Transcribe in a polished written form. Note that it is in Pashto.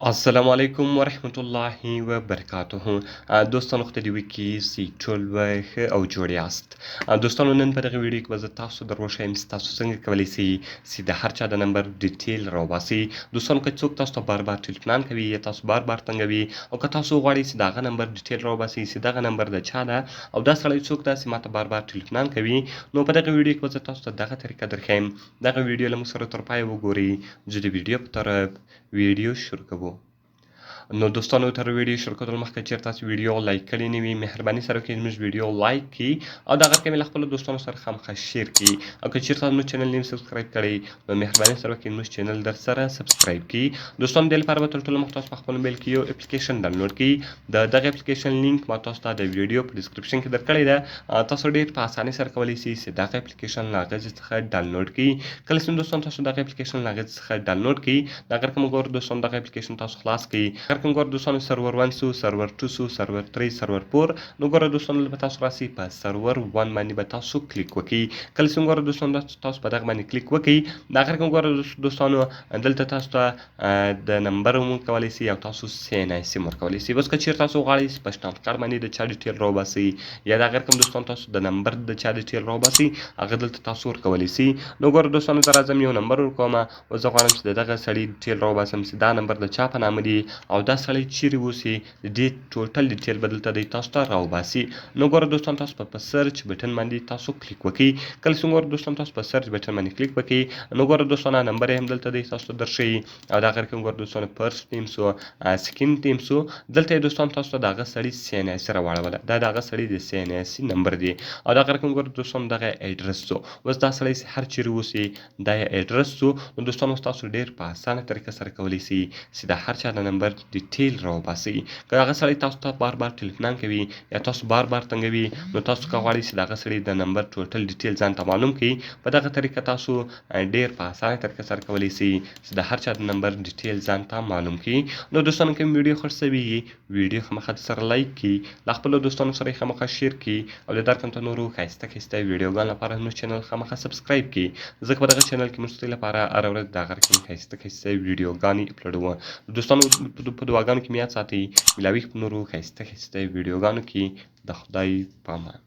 السلام علیکم ورحمت الله وبرکاته. دوستانو، خدای دې وکړي چې ټول به ښه او جوړ یاست. دوستانو، نن په دغه ویډیو کې به زه تاسو در وښایم چې تاسو څنګه کولی شئ چې د هر چا د نمبر ډیټیل راوباسئ. دوستانو، که څوک تاسو ته بار بار ټلیفونان کوي یا تاسو بار بار تنګوي او که تاسو غواړئ چې د هغه نمبر ډیټیل راوباسئ چې دغه نمبر د چا ده او دا سړی څوک ده چې ماته بار بار ټلیفونان کوي، نو په دغه ویډیو کې به زه تاسو ته دغه طریقه درښایم. دغه ویډیو له موږ سره تر پایه وګورئ. زه د ویډیو په طرف ویډیو شروع کوو. نو دوستانو، تر ویډیو شروع کولو مخکې چېرته تاسو ویډیو لایک کړې نه وي، مهرباني سره وکړئ زموږ ویډیو لایک کړئ او دغه رقم له خپلو دوستانو سره خامخا share کړئ. او که چېرته زموږ چینل نه subscribe کړئ، نو مهرباني سره وکړئ زموږ چینل در سره subscribe کړئ. دوستانو، دې لپاره به تر ټولو مخکې تاسو په خپل موبایل کې یو اپلیکیشن ډاونلوډ کړئ. د دغه اپلیکیشن لینک ما تاسو ته د ویډیو په description کې درکړی ده. تاسو ډېر په اسانۍ سره کولی شئ چې دغه اپلیکیشن له هغه ځای څخه ډاونلوډ کړئ. کله چې دوستان تاسو دغه اپلیکیشن له هغه څخه ډاونلوډ کړئ، دغه رقم ګور دوستان دغه اپلیکیشن تاسو خلاص کړئ. دغه رقم ګور دوستانو سرور 1 سو، سرور 2 سو، سرور 3، سرور 4. نو ګوره دوستانو، به تاسو راسي په سرور 1 باندې به تاسو کلیک وکړئ. کله چې ګوره دوستانو تاسو په دغه باندې کلیک وکړئ، دغه رقم ګوره دوستانو دلته تاسو ته د نمبر هم کولی شئ او تاسو CNIC هم ورکولی شئ. بس که چیرې تاسو غواړئ چې په شناخت کارت باندې د چا ډیټیل راوباسئ یا دغه رقم دوستان تاسو د نمبر د چا ډیټیل راوباسئ، هغه دلته تاسو ورکولی شئ. نو ګوره دوستانو، زه راځم یو نمبر ورکوم. اوس زه غواړم چې د دغه سړي ډیټیل راوباسم چې دا نمبر د چا په نامه دی او دا سړی چیرې اوسي. د دې total detail به دلته دی تاسو ته راوباسي. نو ګوره دوستان، تاسو په search button باندې تاسو کلیک وکړئ. کله چې ګوره دوستان تاسو په search button باندې کلیک وکړئ، نو ګوره دوستان نمبر یې هم دلته دی تاسو ته درښیي او دغه رقم ګوره دوستانو first name سو، second name سو. دلته یې دوستان تاسو ته د هغه سړي CNIC راواړوله. دا د هغه سړي د CNIC نمبر دی او دغه رقم ګوره دوستان دغه ایډرس سو. اوس دا سړی هر چیرې اوسي، دا یې ایډرس سو. نو دوستانو، تاسو ډېر په اسانه طریقه سره کولی شئ چې د هر چا د نمبر ډیټیل راوباسئ. که هغه سړی تاسو ته بار بار ټلیفونان کوي یا تاسو بار بار تنګوي، نو تاسو که غواړئ چې د هغه سړي د نمبر total detail ځان ته معلوم کړئ، په دغه طریقه تاسو ډېر په اسانه طریقه سره کولی شئ چې د هر چا د نمبر ډیټیل ځان ته معلوم کړئ. نو دوستانو، که ویډیو خوښ شوي، ویډیو خامخا سره لایک کړئ، له خپلو دوستانو سره یې خامخا share کړئ او د درکم ته نورو ښایسته ښایسته ویډیوګانو لپاره زموږ چینل خامخا subscribe کړئ، ځکه په دغه چینل کې موږ ستاسو لپاره هره ورځ دغه رقم ښایسته ښایسته ویډیوګانې اپلوډوو. دوستانو، په دعاګانو کې مې یاد ساتئ. ملاوي په نورو ښایسته ښایسته ویډیوګانو کې. د خدای په امان.